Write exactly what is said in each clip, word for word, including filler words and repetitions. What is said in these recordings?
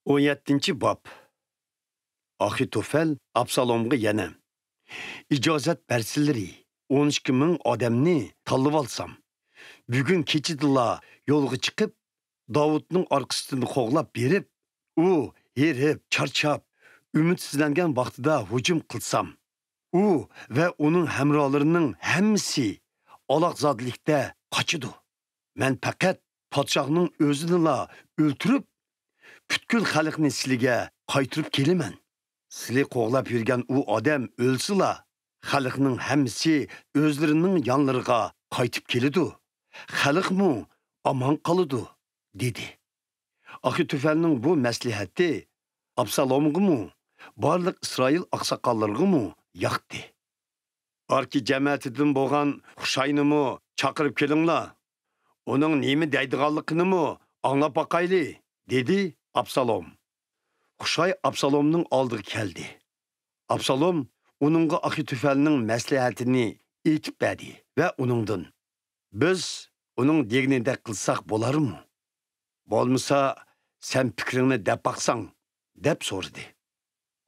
ئون يەتتىنچى باب. ئاخىتوفەل ئابسالومغا يەنە: «ئىجازەت بەرسىلىرى، ئون ئىككى مىڭ ئادەمنى تاللىۋالسام، بۈگۈن كېچىدىلا يولغا چىقىپ، داۋۇتنىڭ ئارقىسىدىن قوغلاپ بېرىپ، ئۇ ھېرىپ، چارچاپ، ئۈمىدسىزلەنگەن ۋاقتىدا ھۇجۇم قىلسام، ئۇ ۋە ئۇنىڭ ھەمراھلىرىنىڭ ھەممىسى ئالاقزادىلىكتە قاچىدۇ. مەن پەقەت پادىشاھنىڭ ئۆزىنىلا ئۆلتۈرۈپ، پۈتكۈل خەلقنى سىلىگە قايتۇرۇپ كېلىمەن. سىلى قوغلاپ يۈرگەن ئۇ ئادەم ئۆلسىلا، خەلقنىڭ ھەممىسى ئۆزلىرىنىڭ يانلىرىغا قايتىپ كېلىدۇ. خەلقمۇ ئامان قالىدۇ» دېدى. ئاخىتوفەلنىڭ بۇ مەسلىھەتى ئابسالومغىمۇ، بارلىق ئىسرائىل ئاقساقاللىرىغىمۇ ياقتى. «ئاركا جەمەتىدىن بولغان خۇشاينىمۇ چاقىرىپ كېلىڭلار، ئۇنىڭ نېمە دەيدىغانلىقىنىمۇ ئاڭلاپ باقايلى» دېدى ئابسالوم. خۇشاي ئابسالومنىڭ ئالدىغا كەلدى. ئابسالوم ئۇنىڭغا ئاخىتوفەلنىڭ مەسلىھەتىنى ئېيتىپ بەردى ۋە ئۇنىڭدىن: «بىز ئۇنىڭ دېگىنىدەك قىلساق بولارمۇ؟ بولمىسا، سەن پىكرىڭنى دەپ باقساڭ» دەپ سورىدى.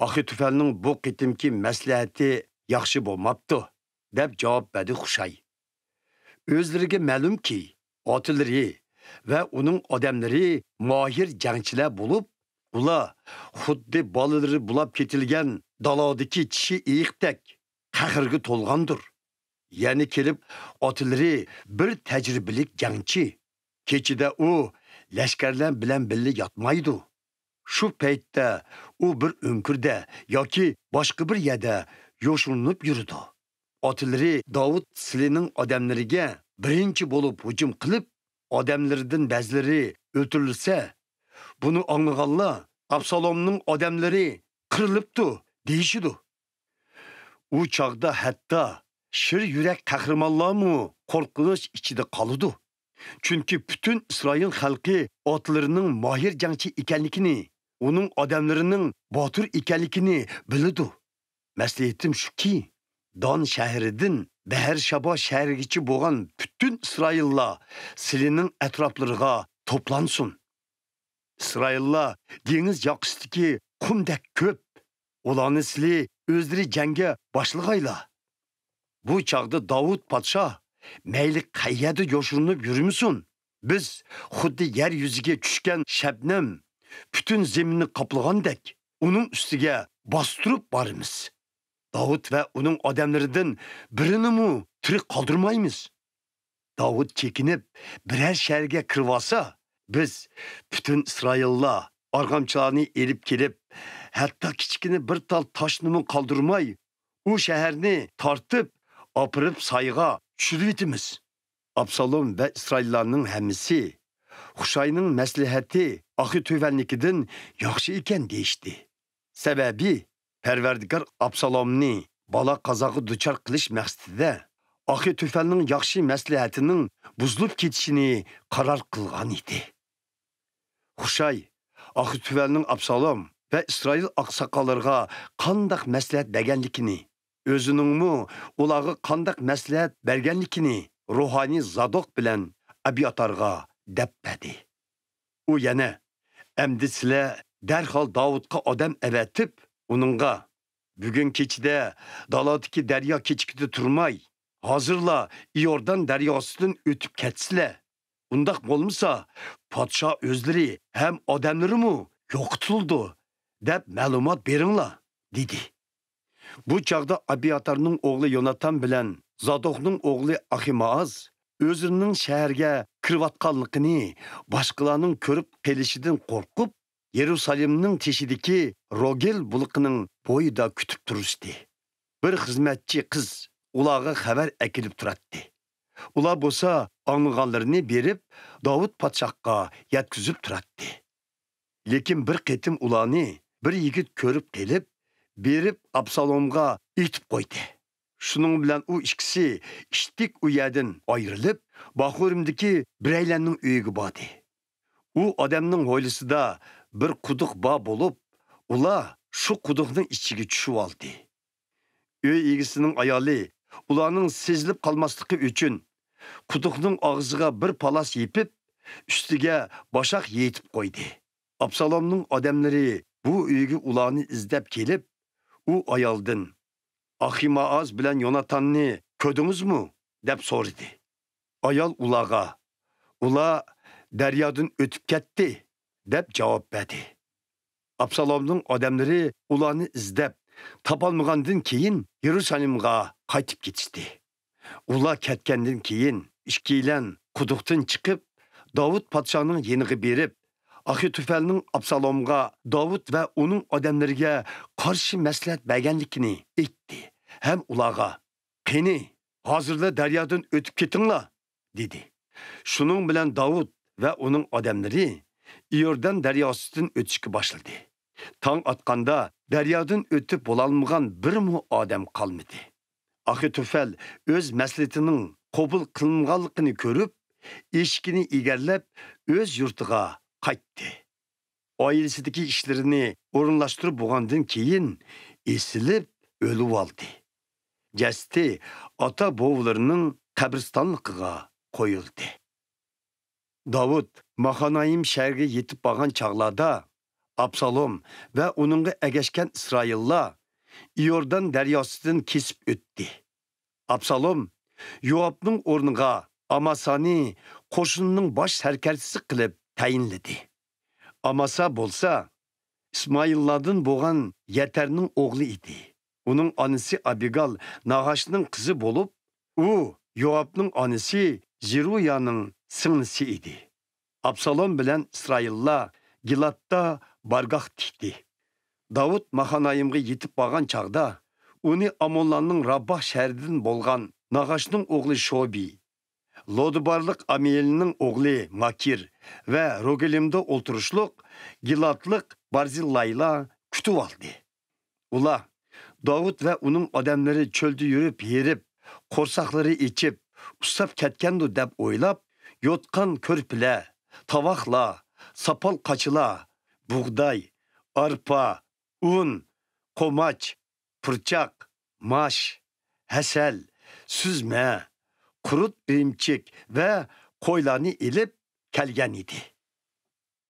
«ئاخىتوفەلنىڭ بۇ قېتىمقى مەسلىھەتى ياخشى بولماپتۇ» دەپ جاۋاب بەردى خۇشاي. ئۆزلىرىگە مەلۇمكى، ئاتىلىرى ۋە ئۇنىڭ ئادەملىرى ماھىر جەڭچىلەر بولۇپ، ئۇلار خۇددى بالىلىرى بۇلاپ كېتىلگەن دالادىكى چىشى ئېيىقتەك قەھرىگە تولغاندۇر. يەنە كېلىپ ئاتىلىرى بىر تەجرىبىلىك جەڭچى. كېچىدە ئۇ لەشكەرلەر بىلەن بىللە ياتمايدۇ. شۇ پەيتتە ئۇ بىر ئۆڭكۈردە ياكى باشقا بىر يەردە يوشۇرۇنۇپ يۈرىدۇ. ئاتىلىرى داۋۇت سىلىنىڭ ئادەملىرىگە بىرىنچى بولۇپ ھۇجۇم قىلىپ، ئادەملىرىدىن بەزىلىرى ئۆلتۈرۈلسە، بۇنى ئاڭلىغانلار، ئابسالومنىڭ ئادەملىرى قىرىلىپتۇ دېيىشىدۇ. ئۇ چاغدا ھەتتا شىر يۈرەك قەھرىمانلارمۇ قورقۇنچ ئىچىدە قالىدۇ. چۈنكى پۈتۈن ئىسرائىل خەلقى ئاتلىرىنىڭ ماھىر جەڭچى ئىكەنلىكىنى، ئۇنىڭ ئادەملىرىنىڭ باتۇر ئىكەنلىكىنى بىلىدۇ. مەسلىھىتىم شۇكى، دان شەھىرىدىن بەھەرشابا شەھىرىگىچە بولغان پۈتۈن ئىسرائىللار سىلىنىڭ ئەتراپلىرىغا توپلانسۇن. ئىسرائىللار دېڭىز ياقىسىدىكى قۇمدەك كۆپ. ئۇلارنى سىلى ئۆزلىرى جەڭگە باشلىغايلا. بۇ چاغدا داۋۇت پادىشاھ مەيلى قەيەردە يوشۇرۇنۇپ يۈرمىسۇن، بىز خۇددى يەر يۈزىگە چۈشكەن شەبنەم پۈتۈن زېمىننى قاپلىغاندەك، ئۇنىڭ ئۈستىگە باستۇرۇپ بارىمىز. داۋۇت ۋە ئۇنىڭ ئادەملىرىدىن بىرىنىمۇ تىرىك قالدۇرمايمىز. داۋۇت چېكىنىپ، بىرەر شەھەرگە كىرىۋالسا، بىز پۈتۈن ئىسرائىللار ئارغامچىلارنى ئېلىپ كېلىپ، ھەتتا كىچىككىنە بىر تال تاشنىمۇ قالدۇرماي، ئۇ شەھەرنى تارتىپ ئاپىرىپ سايىغا چۈشۈرۈۋېتىمىز. ئابسالوم ۋە ئىسرائىللارنىڭ ھەممىسى: «خۇشاينىڭ مەسلىھەتى ئاخىتوفەلنىڭكىدىن ياخشى ئىكەن» دېيىشتى. سەۋەبى، پەرۋەردىگار ئابسالومنى بالا-قازاغا دۇچار قىلىش مەقسىتىدە ئاخىتوفەلنىڭ ياخشى مەسلىھەتىنىڭ بۇزۇلۇپ كېتىشىنى قارار قىلغان ئىدى. خۇشاي ئاخىتوفەلنىڭ ئابسالوم ۋە ئىسرائىل ئاقساقاللىرىغا قانداق مەسلىھەت بەرگەنلىكىنى، ئۆزىنىڭمۇ ئۇلارغا قانداق مەسلىھەت بەرگەنلىكىنى روھانىي زادوق بىلەن ئەبياتارغا دەپ بەردى. ئۇ يەنە: «ئەمدى سىلەر دەرھال داۋۇتقا ئادەم ئەۋەتىپ، ئۇنىڭغا: بۈگۈن كېچىدە دالادىكى دەريا كېچىكىدە تۇرماي، ھازىرلا ئىيوردان دەرياسىدىن ئۆتۈپ كەتسىلە. ئۇنداق بولمىسا، پادىشاھ ئۆزلىرى ھەم ئادەملىرىمۇ يوقىتىلىدۇ، دەپ مەلۇمات بېرىڭلار» دېدى. بۇ چاغدا ئابياتارنىڭ ئوغلى يوناتان بىلەن زادوقنىڭ ئوغلى ئاخىمائاز ئۆزلىرىنىڭ شەھەرگە كىرىۋاتقانلىقىنى باشقىلارنىڭ كۆرۈپ قېلىشىدىن قورقۇپ، يېرۇسالېمنىڭ تېشىدىكى روگېل بۇلىقىنىڭ بويىدا كۈتۈپ تۇرۇشتى. بىر خىزمەتچى قىز ئۇلارغا خەۋەر ئەكېلىپ تۇراتتى. ئۇلار بولسا ئاڭلىغانلىرىنى بېرىپ، داۋۇت پادىشاھقا يەتكۈزۈپ تۇراتتى. لېكىن بىر قېتىم ئۇلارنى بىر يىگىت كۆرۈپ قېلىپ، بېرىپ ئابسالومغا ئېيتىپ قويدى. شۇنىڭ بىلەن ئۇ ئىككىسى ئىتتىك ئۇ يەردىن ئايرىلىپ، باخۇرىمدىكى بىرەيلەننىڭ ئۆيىگە باردى. ئۇ ئادەمنىڭ ھويلىسىدا بىر قۇدۇق بار بولۇپ، ئۇلار شۇ قۇدۇقنىڭ ئىچىگە چۈشۈۋالدى. ئۆي ئىگىسىنىڭ ئايالى ئۇلارنىڭ سېزىلىپ قالماسلىقى ئۈچۈن، قۇدۇقنىڭ ئاغزىغا بىر پالاس يېپىپ، ئۈستىگە باشاق يېيىتىپ قويدى. ئابسالومنىڭ ئادەملىرى بۇ ئۆيگە ئۇلارنى ئىزدەپ كېلىپ، ئۇ ئايالدىن، «ئاخىمائاز بىلەن يوناتاننى كۆردىڭىزمۇ؟» دەپ سورىدى. ئايال ئۇلارغا، «ئۇلار دەريادىن ئۆتۈپ كەتتى» دەپ جاۋاب بەردى. ئابسالومنىڭ ئادەملىرى ئۇلارنى ئىزدەپ تاپالمىغاندىن كېيىن، يېرۇسالېمغا قايتىپ كېتىشتى. ئۇلار كەتكەندىن كېيىن، ئىككىيلەن قۇدۇقتىن چىقىپ، داۋۇت پادىشاھنىڭ يېنىغا بېرىپ، ئاخىتوفەلنىڭ ئابسالومغا داۋۇت ۋە ئۇنىڭ ئادەملىرىگە قارشى مەسلىھەت بەرگەنلىكىنى ئېيتتى ھەم ئۇلارغا، «قېنى، ھازىرلا دەريادىن ئۆتۈپ كېتىڭلار!» دېدى. شۇنىڭ بىلەن داۋۇت ۋە ئۇنىڭ ئادەملىرى ئىيوردان دەرياسىدىن ئۆتۈشكە باشلىدى. تاڭ ئاتقاندا دەريادىن ئۆتۈپ بولالمىغان بىرمۇ ئادەم قالمىدى. ئاخىتوفەل ئۆز مەسلىھىتىنىڭ قوبۇل قىلىنغانلىقىنى كۆرۈپ، ئېشىكىنى ئېگەرلەپ، ئۆز يۇرتىغا قايتتى. ئائىلىسىدىكى ئىشلىرىنى ئورۇنلاشتۇرۇپ بولغاندىن كېيىن، ئېسىلىپ ئۆلۈۋالدى. جەسىتى ئاتا-بوۋىلىرىنىڭ قەبرىستانلىقىغا قويۇلدى. داۋۇت ماخانايىم شەھىرىگە يېتىپ بارغان چاغلاردا، ئابسالوم ۋە ئۇنىڭغا ئەگەشكەن ئىسرائىللار ئىيوردان دەرياسىدىن كېسىپ ئۆتتى. ئابسالوم يوئابنىڭ ئورنىغا ئاماسانى قوشۇننىڭ باش سەركەردىسى قىلىپ تەيىنلىدى. ئاماسا بولسا ئىسمائىللاردىن بولغان يەتەرنىڭ ئوغلى ئىدى. ئۇنىڭ ئانىسى ئابىگال ناھاشنىڭ قىزى بولۇپ، ئۇ يوئابنىڭ ئانىسى زېرۇيانىڭ سىڭلىسى ئىدى. ئابسالوم بىلەن ئىسرائىللار گىلادتا بارگاھ تىكتى. داۋۇت ماخانايىمغا يېتىپ بارغان چاغدا، ئۇنى ئامونلارنىڭ رابباھ شەھىرىدىن بولغان ناھاشنىڭ ئوغلى شوبى، لودىبارلىق ئامىئېلنىڭ ئوغلى ماكىر ۋە روگېلىمدا ئولتۇرۇشلۇق گىلادلىق بارزىللايلار كۈتۈۋالدى. ئۇلار، داۋۇت ۋە ئۇنىڭ ئادەملىرى چۆلدە يۈرۈپ ھېرىپ، قورساقلىرى ئېچىپ، ئۇسساپ كەتكەندۇ دەپ ئويلاپ، يوتقان كۆرپىلەر، تاۋاقلار، ساپال قاچىلار، بۇغداي، ئارپا، ئۇن، قوماچ، پۇرچاق، ماش، ھەسەل، سۈزمە، قۇرۇت ئىرىمچىك ۋە قويلارنى ئېلىپ كەلگەن ئىدى.